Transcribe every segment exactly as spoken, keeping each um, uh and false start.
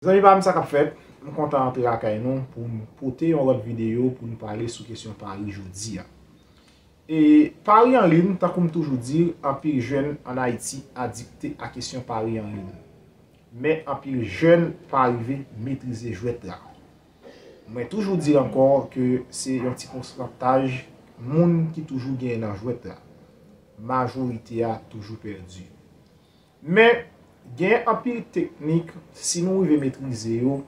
Zanmi pa m, sa k ap fèt? M kontan antre lakay nou pou m pote yon lòt videyo pou n pale sou kesyon pari jodi a. E pari an liy, tankou m toujou di, anpil jèn ann Ayiti adikte a kesyon pari an liy. Men anpil jèn pa rive metrize jwèt la. Mwen toujou di ankò ke se yon ti pousantaj moun ki toujou genyen nan jwèt la. Majorite a toujou pèdi. Men, gen anpil teknik, si nou rive metrize yo,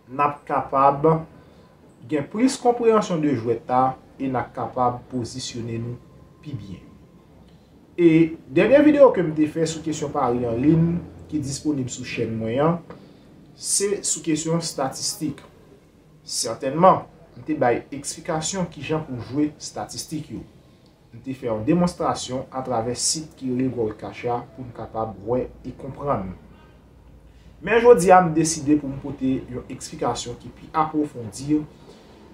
n ap kapab gen plis konpreyansyon de jwèt la e n ap kapab pozisyone nou pi byen. E dènye videyo ke m te fè sou kesyon pari an liy ki disponib sou chèn mwen an, se sou kesyon statistik. Sètènman, m te bay eksplikasyon kijan pou jwe statistik yo. M te fè yon demonstrasyon atravè sit ki rele Gold Cash a pou n kapab wè e konprann. Men jodi a, m deside pou m pote yon eksplikasyon ki pi apwofondi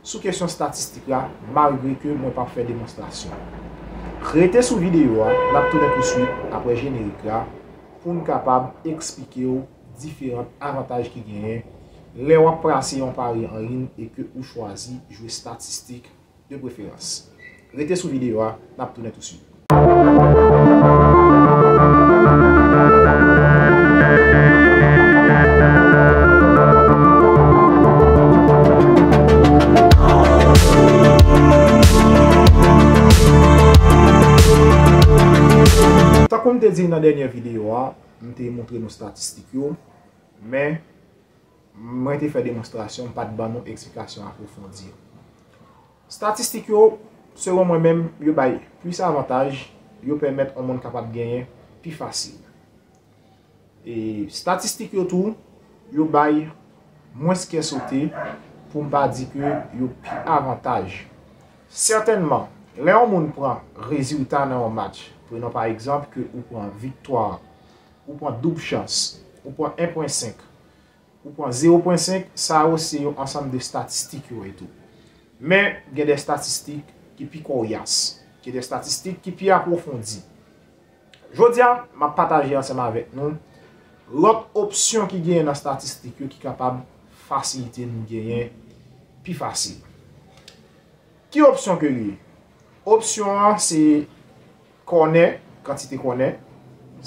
sou kesyon statistik la, malgre ke mwen p ap fè demonstrasyon. Rete sou videyo a, n ap tounen touswit apre jenerik la pou n kapab eksplike w diferan avantaj ki genyen lè w ap plase yon pari an liy e ke ou chwazi jwe statistik de preferans. Rete sou videyo a, n ap tounen touswit. Tankou m te di nan dènye videyo a, m te montre nou statistik yo, men mwen te fè demonstrasyon, m pa t ban nou eksplikasyon apwofondi. Statistik yo, selon mwen menm, yo bay plis avantaj, yo pèmèt yon moun kapab genyen pi fasil. E statistik yo tou, yo bay mwens kè sote, pou m pa di ke yo pi avantaj. Sètènman, lè yon moun pran rezilta nan yon match, prenon pa egzanp ke ou pran viktwa, ou pran doub chans, ou pran en pwen senk, ou pran zewo pwen senk, sa yo se yon ansanm de statistik yo ye tou. Men, gen de statistik ki pi koryas, gen de statistik ki pi apwofondi. Jodi a, m ap pataje ansanm avèk nou lòt opsyon ki genyen nan statistik yo ki kapab fasilite nou genyen pi fasil. Ki opsyon ke li ye? Opsyon an se kònè, kantite kònè.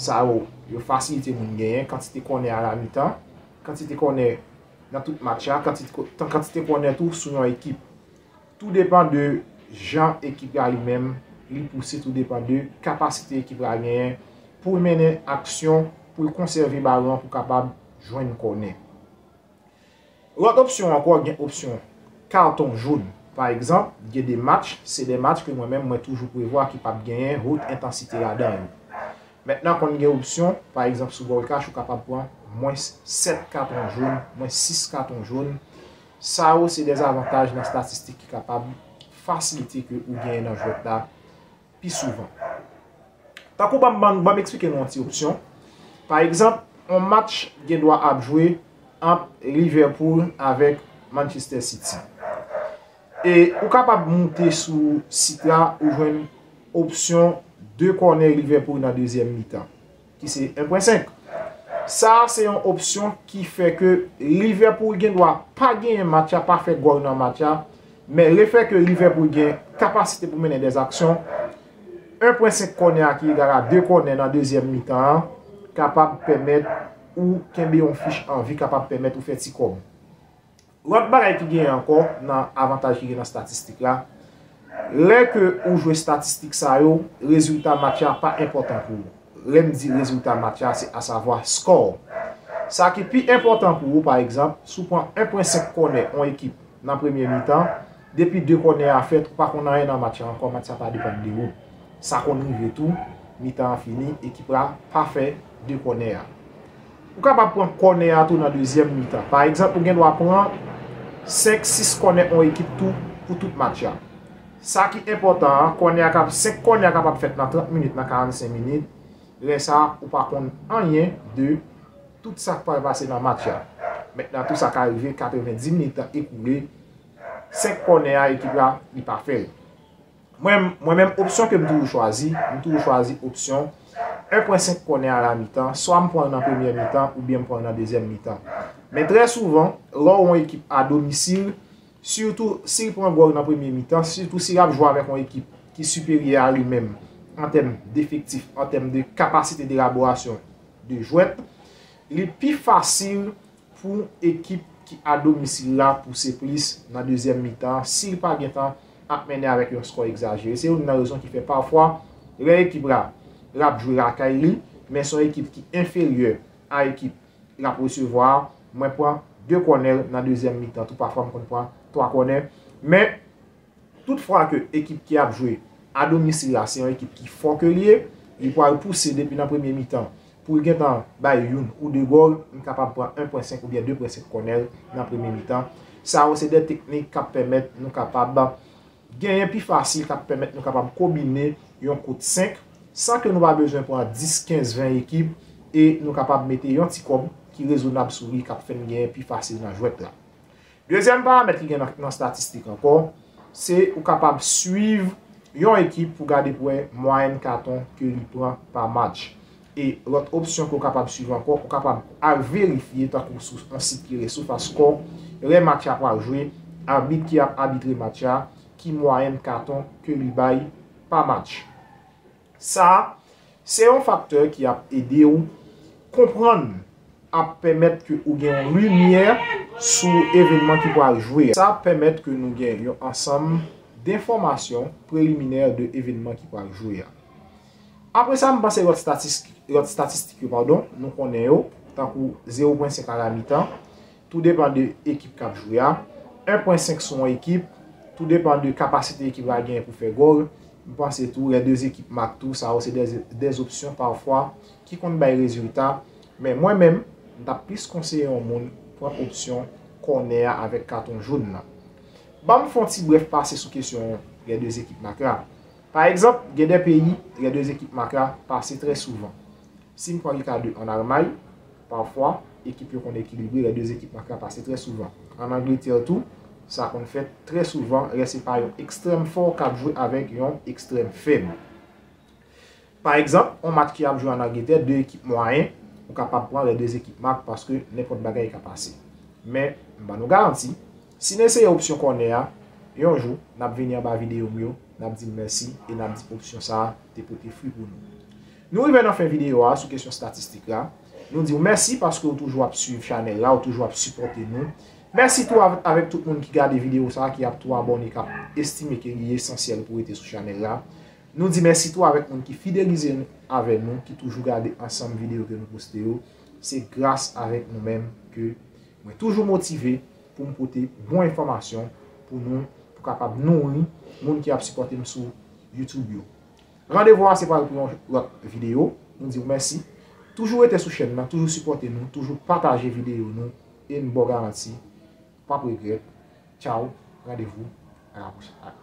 Sa yo, yo fasilite moun genyen, kantite kònè alamitan, kantite kònè nan tout match la, kantite, kantite kònè tou sou yon ekip. Tou depann de jan ekip la li menm li pouse, tou depann de kapasite ekip la genyen pou l mennen aksyon, pou l konsève balon an, pou kapab jwenn kònè. Lòt opsyon ankò, gen opsyon katon jòn. Pa egzanp, gen de match, se de match ke mwen menm mwen toujou prevwa ki p ap genyen wot entansite ladan yo. Mentnan, konn gen opsyon, pa egzanp, sou Gold Cash, ou kapab pran mwens sèt katon jòn, mwens sis katon jòn. Sa yo, se de avantaj nan statistik ki kapab fasilite ke ou genyen nan jwèt la pi souvan. Tankou ban m, ban m, ban m eksplike nou yon ti opsyon. Pa egzanp, yon match gen dwa ap jwe ant Liverpool avèk Manchester City. E ou kapab moute sou sit la, ou jwenn opsyon de kònè Liverpool nan dezyèm mitan, ki se en pwen senk. Sa a se yon opsyon ki fè ke Liverpool gen dwa pa genyen match la, pa fè gòl nan match la, men lefètke Liverpool gen kapasite pou mennen de aksyon, en pwen senk kònè a ki egal a de kònè nan dezyèm mitan an kapab pèmèt ou kenbe yon fich an vi, kapab pèmèt ou fè ti kòb. Lòt bagay ki genyen ankò nan avantaj ki gen nan statistik la, lè ke ou jwe statistik sa yo, rezilta match la pa enpòtan pou ou. Lè m di rezilta match la, se asavwa skò. Sa ki pi enpòtan pou ou, pa egzanp, si w pran en pwen senk kònè yon ekip nan premye mitan, depi de kònè a fèt, ou pa konn anyen nan match la ankò, match la pa depann de ou. Sa konn rive tou, mitan an fini, ekip la pa fè de kònè a. Ou kapab pran kònè a tou nan dezyèm mitan. Pa egzanp, ou gen dwa pran senk, sis kònè yon ekip tou pou tout match la. Sa ki enpòtan an, kònè a kap, senk kònè a kapab fèt nan trant minit, nan karannsenk minit. Lè sa a, ou pa konn anyen de tout sa k pral pase nan match la. Mentnan tou, sa ka rive, katrevenndis minit lan ekoule, senk kònè a, ekip la, li pa fè l. Mwen, mwen menm, opsyon ke m toujou chwazi, m toujou chwazi opsyon en pwen senk kònè a la mitan, swa m pran l nan premyè mitan oubyen m pran l nan dezyèm mitan. Men trè souvan, lè w yon ekip a domisil, sitou si l pran gòl nan premye mitan, sitou si l ap jwe avèk yon ekip ki siperyè a li menm an tèm defektif, an tèm de kapasite de elaborasyon de jwèt, li pi fasil pou ekip ki a domisil la pouse plis nan dezyèm mitan si l pa gentan ap mennen avèk yon skò egzajere. Se youn nan rezon ki fè pafwa lè ekip la l ap jwe lakay li, men se yon ekip ki enferyè a ekip l ap resevwa a, mwen pran de kònè nan dezyèm mitan tou, pafwa m konn pran twa kònè. Men toutfwa ke ekip ki ap jwe a domisil la se yon ekip ki fò ke l ye, li pral pouse depi nan premye mitan pou l gentan bay youn ou de gòl, m kapab pran en pwen senk oubyen de pwen senk kònè nan premye mitan. Sa yo se de teknik k ap pèmèt nou kapab genyen pi fasil, k ap pèmèt nou kapab konbine yon kout senk san ke nou pa bezwen pran dis, kenz, ven ekip e nou kapab mete yon ti kòb ki rezonab sou li k ap fè n genyen pi fasil nan jwèt la. Dezyèm paramèt ki gen nan, nan statistik ankò, se ou kapab swiv yon ekip pou gade pou wè mwayèn katon ke li pran pa match. E lòt opsyon ke w kapab swiv ankò, ou kapab al verifye tankou sou yon sit ki rele SofaScore, lè match la pral jwe, abit ki ap abitre match la, ki mwayèn katon ke li bay pa match. Sa a, se yon faktè ki ap ede w konprann, ap pèmèt ke ou gen yon limyè sou evènman ki pral jwe a. Sa ap pèmèt ke nou gen yon ansanm denfòmasyon preliminè de evènman ki pral jwe a. Apre sa, m panse lòt statistik, lòt statistik yo, padon, nou konnen yo, tankou zewo pwen senk a la mitan, tou depann de ekip k ap jwe a, en pwen senk sou yon ekip, tou depann de kapasite ekip la genyen pou fè gòl. M panse tou, lè de ekip mak tou, sa yo se de, de opsyon pafwa ki konn bay rezilta, men mwen menm, m t ap plis konseye yon moun pran opsyon kònè a avèk katon jòn nan. Ban m fè yon ti brèf pase sou kesyon lè de ekip mak la. Pa egzanp, gen de peyi, lè de ekip mak la pase trè souvan. Si n pran le ka de an Almay, pafwa, ekip yo konn ekilibre, lè de ekip mak la pase trè souvan. An Angletè tou, sa konn fèt trè souvan lè se pa yon ekstrèm fò k ap jwe avèk yon ekstrèm fèb. Pa egzanp, yon match ki ap jwe an Angletè, de ekip mwayen, ou kapab pran lè de ekip mak paske nenpòt bagay ka pase. Men, m ban nou garanti, si n eseye opsyon kònè a, yon jou, n ap vini anba videyo m yo, n ap di m mèsi e n ap di opsyon sa a te pote fwi pou nou. Nou rive nan fen videyo a sou kesyon statistik la. Nou di w mèsi paske w toujou ap swiv chanèl la, w toujou ap sipòte nou. Mèsi tou avèk, avèk tout moun ki gade videyo sa a, ki ap tou abòne, k ap estime ke li esansyèl pou rete sou chanèl la. Nou di mèsi tou avèk moun ki fidelize avè nou, ki toujou gade ansanm videyo ke nou poste yo. Se gras avèk nou menm ke mwen toujou motive pou m pote bon enfòmasyon pou nou, pou kapab nouri moun ki ap sipòte m sou YouTube yo. Randevou a se pral pou yon lòt videyo. Nou di w mèsi. Toujou rete sou chèn nan, toujou sipòte nou, toujou pataje videyo nou e n ba w garanti, p ap regrèt. Tchaw, randevou a la pwochèn.